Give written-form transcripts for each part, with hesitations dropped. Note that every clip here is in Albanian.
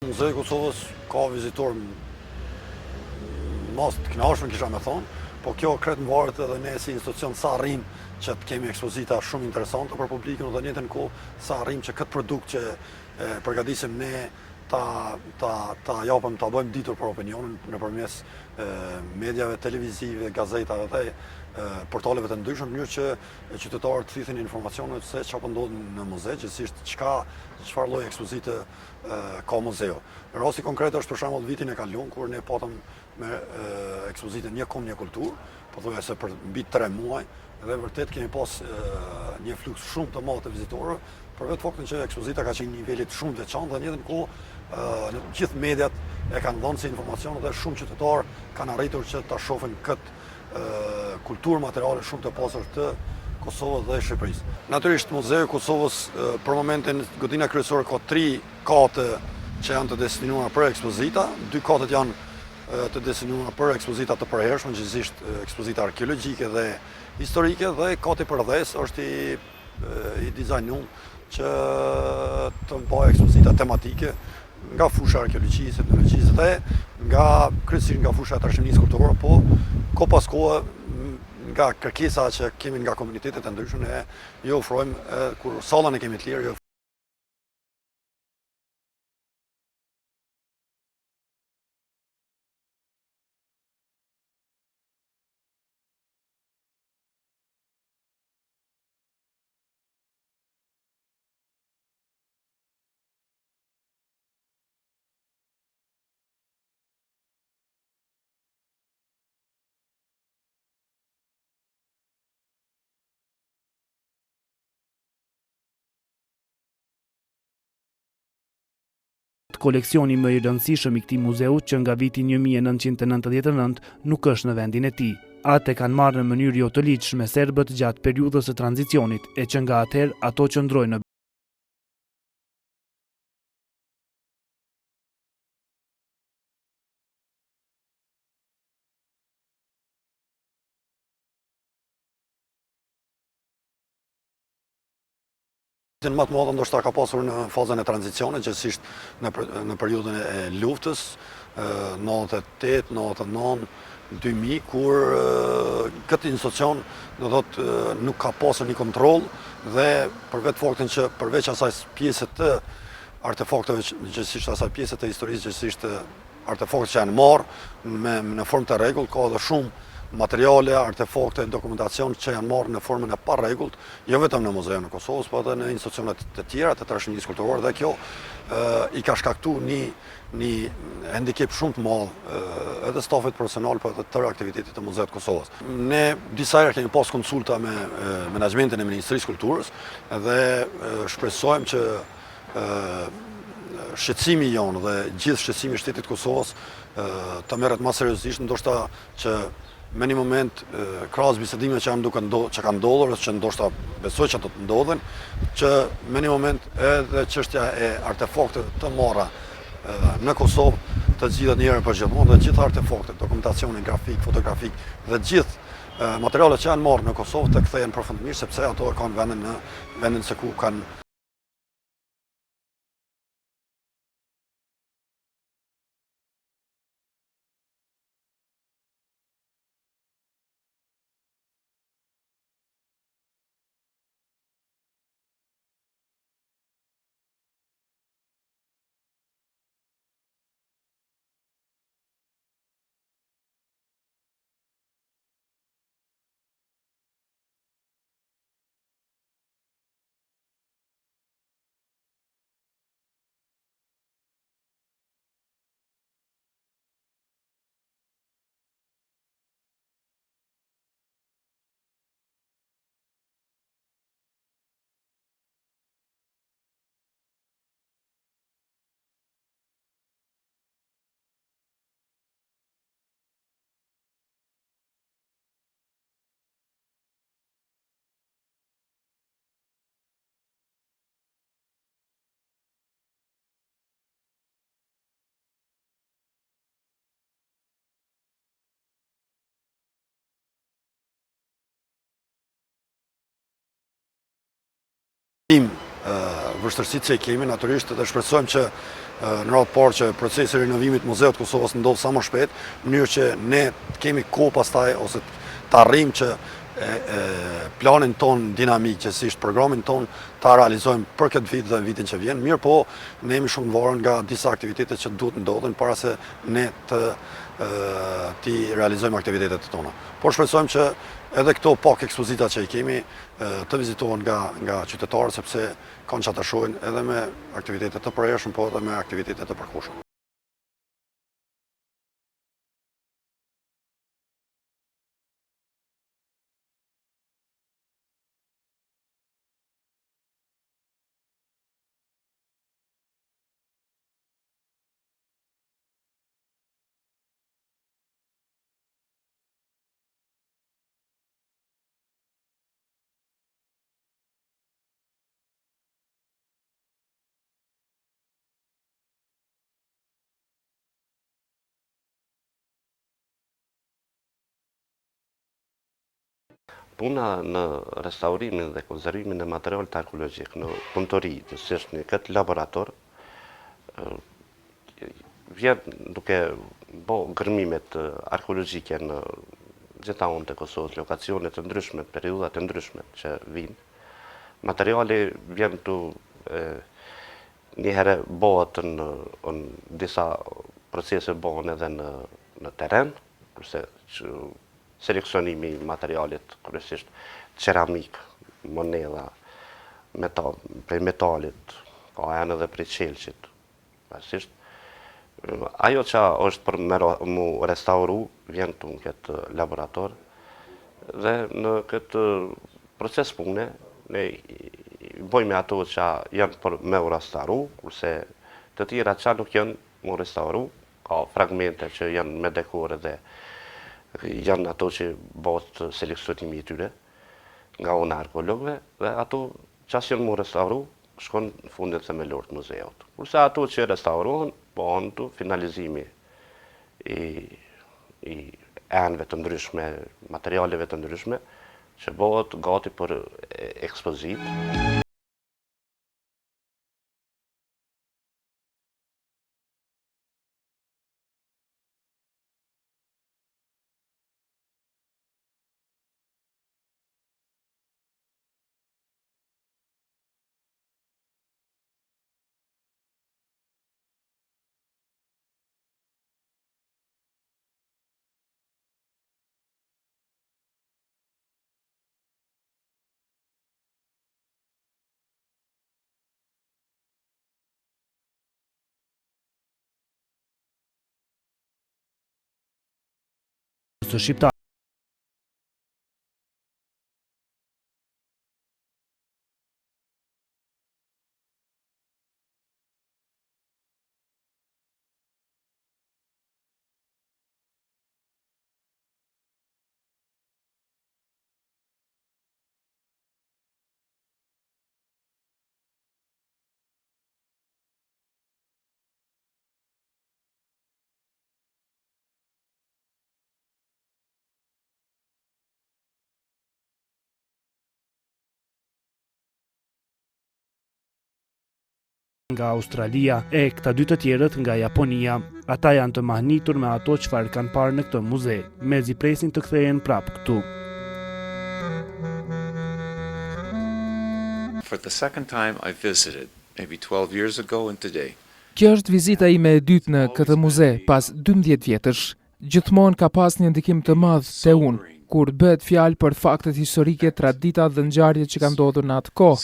Muzeu i Kosovës ka vizitorë mas të kënaqshëm kisha me thonë, po kjo krejt mvaret edhe ne si institucion sa arrijmë që të kemi ekspozita shumë interesante për publikun dhe në njëjtën kohë sa arrijmë që këtë produkt që e përgatisim ne ta ta ta japim ta bëjmë ditur për opinionin nëpërmjet mediave televizive, gazetave dhe portaleve të ndryshme në mënyrë që qytetarët të thithin informacionet se çka po ndodh në muze, gjithsesi çka çfarë lloj ekspozite ka muzeu. Rasti konkret është për shembull vitin e kaluar kur ne patëm me ekspozitën një komb një kulturë, pothuajse për mbi 3 muaj dhe vërtet kemi pas një fluks shumë të madh të vizitorëve, për vetë faktin që ekspozita ka qenë nivelit shumë të veçantë dhe në njëjtën kohë në gjithë mediat e kanë dhënë si informacion dhe shumë qytetarë kanë arritur që ta shohin këtë kulturë materiale shumë të pasur të Kosovës dhe Shqipërisë. Natyrisht Muzeu i Kosovës për momentin godina kryesore ka tri kate që janë të destinuara për ekspozita, dy katet janë të destinuara për ekspozita të përhershme, gjithsesi ekspozita arkeologjike dhe historike dhe kati përdhes është i i dizajnum që të mbajë ekspozita tematike nga fusha e arkeologjisë, etnologjisë dhe nga kryesisht nga fusha e trashëgimisë kulturore, po kohë pas kohe nga kërkesa që kemi nga komunitetet e ndryshme ne ju ofrojmë kur sallën e kemi të lirë, ju Koleksioni më i rëndësishëm i këtij muzeu që nga viti 1999 nuk është në vendin e tij. Atë e kanë marrë në mënyrë jo të ligjshme serbët gjatë periudhës së tranzicionit, e që nga atëherë ato qëndrojnë në. Më të madhe ndoshta ka pasur në fazën e tranzicionit, gjegjësisht në në periudhën e luftës, 98, 99, 2000, kur këtë institucion do thotë nuk ka pasur një kontroll dhe për vetë faktin që përveç asaj pjese të artefakteve, gjegjësisht asaj pjese të historisë, gjegjësisht artefaktet që janë marrë me, në formë të rregullt, ka edhe shumë materiale, artefakte, dokumentacion që janë marrë në formën e parregullt, jo vetëm në Muzeun e Kosovës, por edhe në institucionet të tjera të trashëgimisë kulturore dhe kjo i ka shkaktu një një hendikep shumë të madh edhe stafit profesional, por edhe tërë aktivitetit të Muzeut të Kosovës. Ne disa herë kemi pas konsulta me menaxhmentin e Ministrisë së Kulturës dhe shpresojmë që shqetësimi jonë dhe gjithë shqetësimi i shtetit të Kosovës të merret më seriozisht, ndoshta që me një moment krahas bisedimeve që janë duke ndodhur, që kanë ndodhur ose që ndoshta besoj që do të ndodhin, që me një moment edhe çështja e artefakteve të marra në Kosovë të zgjidhet një herë për gjithmonë dhe gjithë artefaktet, dokumentacionin grafik, fotografik dhe gjithë materialet që janë marrë në Kosovë të kthehen përfundimisht sepse ato e kanë vendin në vendin se ku kanë. vështirësitë që i kemi, natyrisht dhe shpresojmë që në radhë të parë që procesi i rinovimit të Muzeut të Kosovës të ndodhë sa më shpejt, në mënyrë që ne të kemi kohë pastaj ose të arrijmë që planin tonë dinamik, gjegjësisht programin tonë ta realizojmë për këtë vit dhe vitin që vjen, mirëpo ne jemi shumë të varur nga disa aktivitete që duhet të ndodhin para se ne të t'i realizojmë aktivitetet tona. Por shpresojmë që edhe këto pak ekspozita që i kemi të vizitohen nga nga qytetarët sepse kanë çka të shohin edhe me aktivitete të përhershme, po edhe me aktivitete të përkohshme. Puna në restaurimin dhe konservimin e materialit arkeologjik në punëtori, gjegjësisht në këtë laborator, vjen duke bo gërmimet arkeologjike në gjitha anët e Kosovës, lokacione të ndryshme, periudha të ndryshme që vijnë. Materiali vjen këtu njëherë bëhet në, në disa procese bëhen edhe në, në terren, kurse që seleksionimi i materialit kryesisht qeramikë, monedha, metal, prej metalit, ka janë edhe prej qelqit, Kryesisht, ajo që është për mu restauru, vjen këtu në këtë laborator, dhe në këtë proces pune, ne i bojmë ato që janë për me u restauru, kurse të tjera që nuk janë mu restauru, ka fragmente që janë me dekore dhe janë ato që bëhet seleksionimi i tyre nga ana e arkeologëve dhe ato që s'janë mu restauru, shkon në fondin themelor të muzeut. Kurse ato që restaurohen, bëhen këtu finalizimi i i enëve të ndryshme, materialeve të ndryshme, që bëhet gati për ekspozitë. Së shqiptar. Nga Australia e këta dy të tjerët nga Japonia. Ata janë të mahnitur me ato çfarë kanë parë në këtë muze. Mezi presin të kthehen prapë këtu. For the second time I visited, maybe 12 years ago and today. Kjo është vizita ime e dytë në këtë muze, pas 12 vjetësh. Gjithmonë ka pas një ndikim të madh te unë, kur bëhet fjalë për faktet historike, traditat dhe ngjarjet që kanë ndodhur në atë kohë.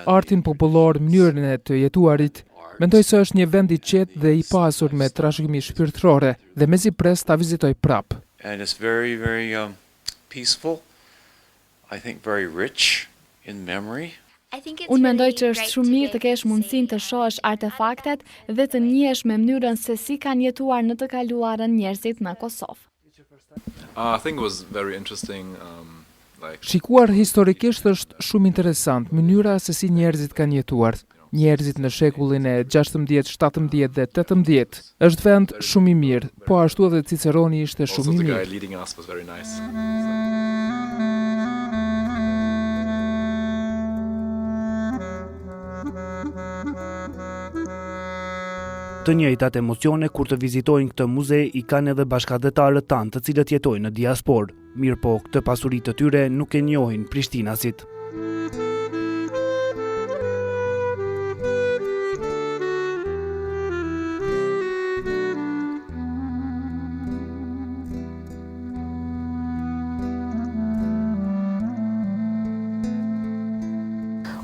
Artin popullor, mënyrën e të jetuarit, mendoj se është një vend i qetë dhe i pasur me trashëgimi shpirtërore dhe mezi pres ta vizitoj prapë. I think very rich in memory. Unë mendoj që është shumë mirë të kesh mundësinë të shohësh artefaktet dhe të njihesh me mënyrën se si kanë jetuar në të kaluarën njerëzit në Kosovë. I think it was very interesting um like Shikuar historikisht është shumë interesant mënyra se si njerëzit kanë jetuar. Njerëzit në shekullin e 16, 17 dhe 18. Është vend shumë i mirë, po ashtu edhe Ciceroni ishte also shumë i the guy mirë. leading us was very nice. Të njëjtat emocione kur të vizitojnë këtë muze i kanë edhe bashkatdhetarët tanë të cilët jetojnë në diasporë. Mirëpo, këtë pasuri të tyre nuk e njohin prishtinasit.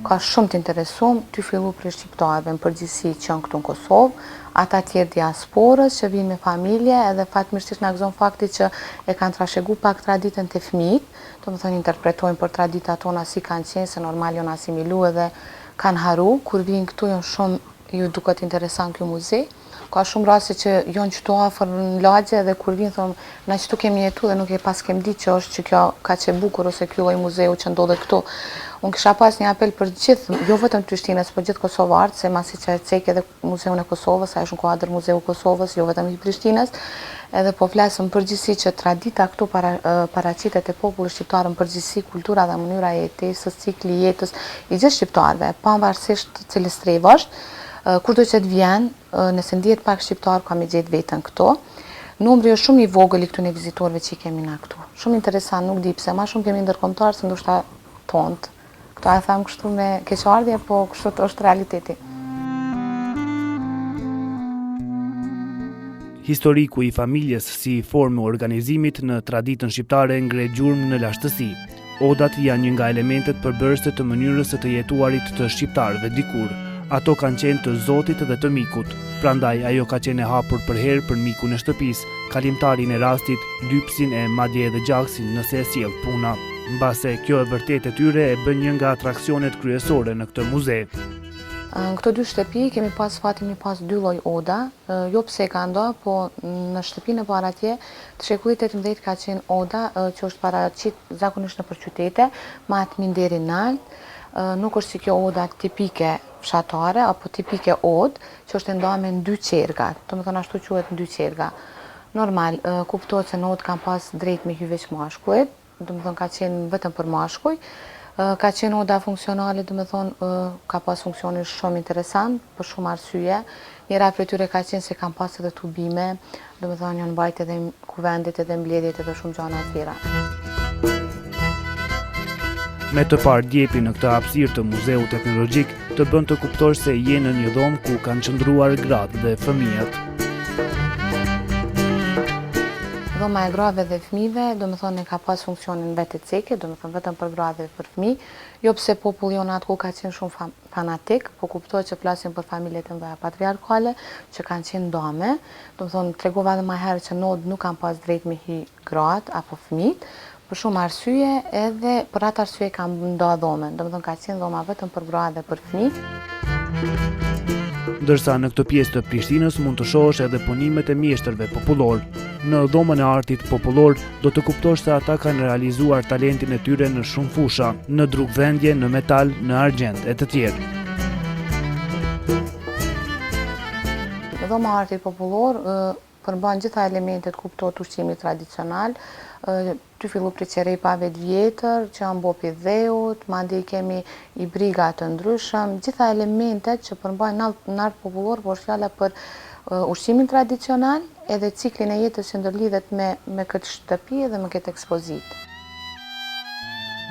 Ka shumë të interesum, tu fillu prej shqiptarëve në përgjithësi që janë këtu në Kosovë, ata tjerë diasporës që vijnë me familje edhe fatmirësisht na gëzon fakti që e kanë trashëgu pak traditën te fëmijët, domethënë interpretojnë për traditat tona si kanë qenë, se normal janë asimilu edhe kanë harru, kur vijnë këtu janë shumë ju duket interesant ky muze. Ka shumë raste që janë qëtu afër në lagje dhe kur vijnë thonë na qëtu kemi jetu dhe nuk e paskem ditë që është që kjo kaq e bukur ose ky lloj muzeu që ndodhet këtu. Unë kisha pas një apel për gjithë, jo vetëm të Prishtinës, por gjithë kosovarët, se masi që e cek edhe Muzeun e Kosovës, ai është në kuadër Muzeu i Kosovës, jo vetëm i Prishtinës, edhe po flas në përgjithësi që tradita këtu para, paraqitet e popullit shqiptar në përgjithësi, kultura dhe mënyra e jetesës, cikli i jetës i gjithë shqiptarëve, pavarësisht cilës trevë është, kushdo që të vjen, nëse ndihet pak shqiptar, ka me gjetë veten këtu. Numri është shumë i vogël i këtyne vizitorëve që i kemi na këtu. Shumë interesant, nuk di pse, ma shumë kemi ndërkombëtar se ndoshta tonët. Këto e them kështu me keqardhje, po kështu është realiteti. Historiku i familjes si formë e organizimit në traditën shqiptare ngre gjurmë në lashtësi. Odat janë një nga elementet përbërëse të mënyrës së të jetuarit të shqiptarëve dikur. Ato kanë qenë të zotit dhe të mikut. Prandaj ajo ka qenë e hapur përherë për mikun e shtëpisë, kalimtarin e rastit, lypësin e madje edhe gjaksin nëse e sjell puna. Mbase kjo e vërtetë e tyre e bën një nga atraksionet kryesore në këtë muze. Në këto dy shtëpi kemi pas fatin me pas dy lloj oda, jo pse e ka nda, po në shtëpinë e parë atje, të shekullit 18 ka qenë oda që është paraqit zakonisht nëpër qytete, me atë minderin nalt, nuk është si kjo oda tipike fshatare apo tipike odë, që është e ndame në dy qerga, domethënë ashtu quhet në dy qerga. Normal, kuptohet se në odë kanë pas drejt me hy veç mashkullit, domethënë ka qenë vetëm për mashkuj, ka qenë oda funksionale, domethënë ka pas funksionin shumë interesant, për shumë arsye. Njëra prej tyre ka qenë se kanë pas edhe tubime, domethënë janë mbajt edhe kuvendet edhe mbledhjet edhe shumë gjana tjera. Me të parë djepin në këtë hapësirë të Muzeut Etnologjik, të bën të kuptosh se je në një dhomë ku kanë qëndruar gratë dhe fëmijët. Dhoma e grave dhe fëmijëve, domethënë e ka pas funksionin vetë e ceke, domethënë vetëm për gra dhe për fëmijë, jo pse populli jonë atë kohë ka qenë shumë fanatik, po kuptohet që flasim për familjet e mëdha patriarkale, që kanë qenë ndame, domethënë tregova edhe ma herët që në odë nuk kanë pas drejt me hy gratë apo fëmijët, për shumë arsye edhe për atë arsye kanë nda dhomën, domethënë ka qenë dhoma vetëm për gra dhe për fëmijë. Ndërsa në këtë pjesë të Prishtinës mund të shohësh edhe punimet e mjeshtërve popullorë. Në dhomën e artit popullor do të kuptosh se ata kanë realizuar talentin e tyre në shumë fusha, në drugdhendje, në metal, në argjend e të tjerë. Dhoma e artit popullor përmban gjitha elementet, kuptohet ushqimi tradicional, tu fillu prej qerepave të vjetër, që janë bo prej dheut, mandej kemi ibriga të ndryshëm, gjitha elementet që përmbajnë në art popullor, po është fjala për ushqimin tradicional edhe ciklin e jetës që ndërlidhet me, me këtë shtëpi dhe me këtë ekspozitë.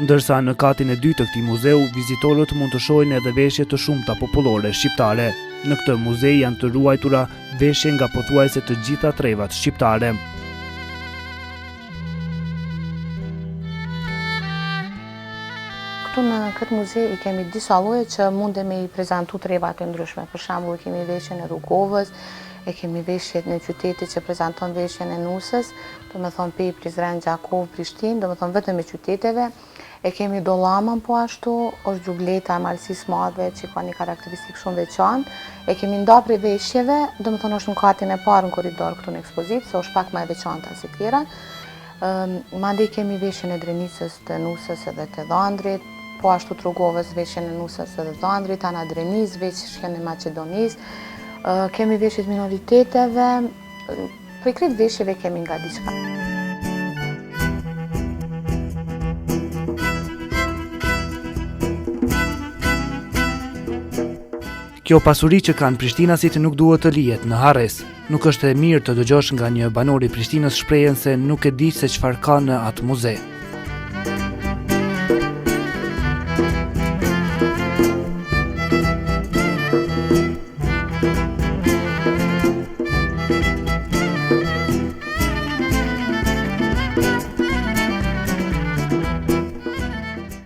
Ndërsa në katin e dytë të këtij muzeu, vizitorët mund të shohin edhe veshje të shumta popullore shqiptare. Në këtë muze janë të ruajtura veshje nga pothuajse të gjitha trevat shqiptare. Këtu në këtë muze i kemi disa lloje që mundem me i prezantu trevat e ndryshme. Për shembull, kemi veshjen e Rugovës, e kemi veshjet në qytetit që prezanton veshjen e nuses, domethonë Pejë, Prizren, Gjakovë, Prishtinë, domethonë vetëm e qyteteve. E kemi dollamën po ashtu, është xhubleta e Malësisë Madhe që ka një karakteristikë shumë veçantë. E kemi nda prej veshjeve, domethonë është në katin e parë në korridor këtu në ekspozitë, se është pak ma e veçanta se tjera. Mandej kemi veshjen e Drenicës të Nuses edhe të Dhandrit, po ashtu të Rugovës veshjen e Nuses edhe Dhandrit, ana Drenicë, veshjen e Maqedonisë. Kemi veshjet minoriteteve, Prej krejt veshjeve kemi nga diçka. Kjo pasuri që kanë prishtinasit nuk duhet të lihet në harresë. Nuk është e mirë të dëgjosh nga një banor i Prishtinës shprehjen se nuk e di se çfarë ka në atë muze.